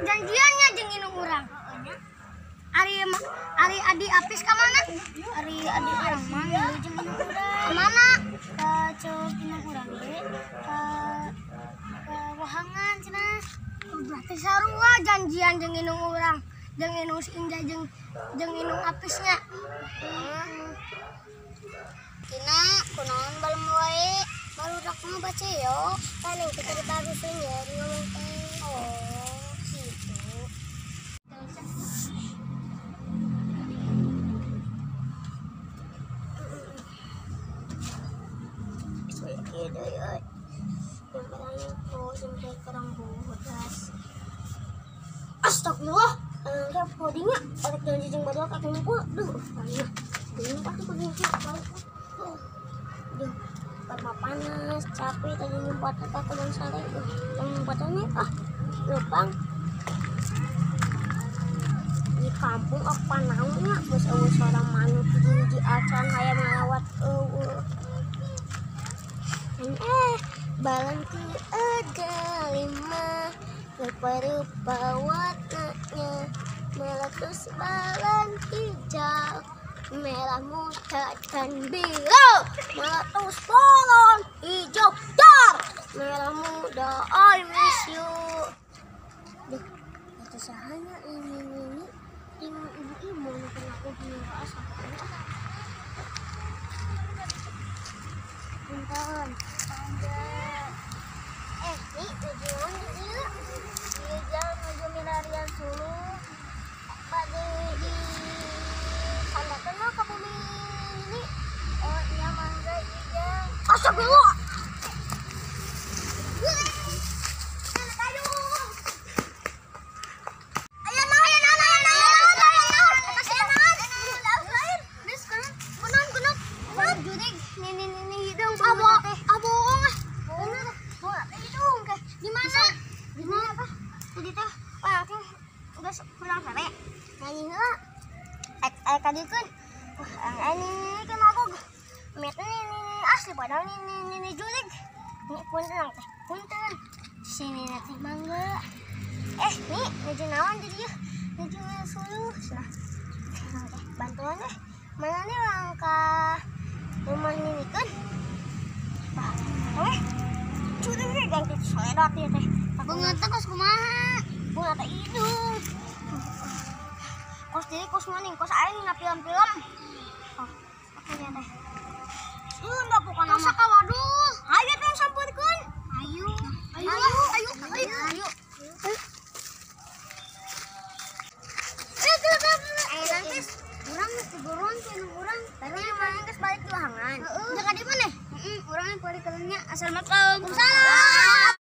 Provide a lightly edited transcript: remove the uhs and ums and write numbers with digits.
Janjiannya jeung indung urang. Ari ari adi Apis ka mana? Ari adi urang mah ngilu jeung indung urang. Ka mana? Ka cok indung urang ge ka wahangan cenah. Berarti sarua janjian jeung indung urang, jeung indung si Inja jeung jeung indung Apisnya. Tina, kunaon balem wae? Barudak mah baca yo. Paling kita ditarusin ya ngomong teh. Oh, gitu. Astagfirullah, podinya orek janji jeung barudak aku ngumpul. Duh, ayo. Duh, aku kudu duh, karena panas, capek tadi nyempat ke kebun sare. Duh, nyempatannya ah, lupang. Di kampung apa naonnya geus eueuh suara manuk hiji-hiji acan hayang ngalawat eueuh. Balonku ada 5, rupa-rupa warnanya, meletus balon hijau, merah muda dan biru, meletus balon hijau dar, merah muda I miss you. Duh, itu sahanya ini ibu-ibu nonton aku punya asa. Punten. Nih tujuan ieu. Ieu jalan menuju Milarian Sulu. Bade di sandakeun mah ka bumi ini. Oh iya mangga ieu jang. Astagfirullah. Asli padahal ini jurig. Ini punten teh, punten. Sini teh mangga. Nih nuju naon di dieu? Nuju suluh. Nah, teh bantuan teh. Mana nih orang ka rumah nini kan? Tah, jurig ge ganti seledot ieu teh. Beungeut teh kos kumaha? Beungeut teh hidung. Kos deui kos maning, kos aing na film-film. Oh, makanya teh. Enggak bukan nama. Masa ka waduh. Ayo tong sampurkeun. Ayo. Ayo ayo ayo. Ayo. Ayo nanti urang tiburuan teh urang. Tapi mana geus balik di wahangan. Heeh. Jangan di mana? Heeh, urang balik ka nya. Assalamualaikum. Waalaikumsalam.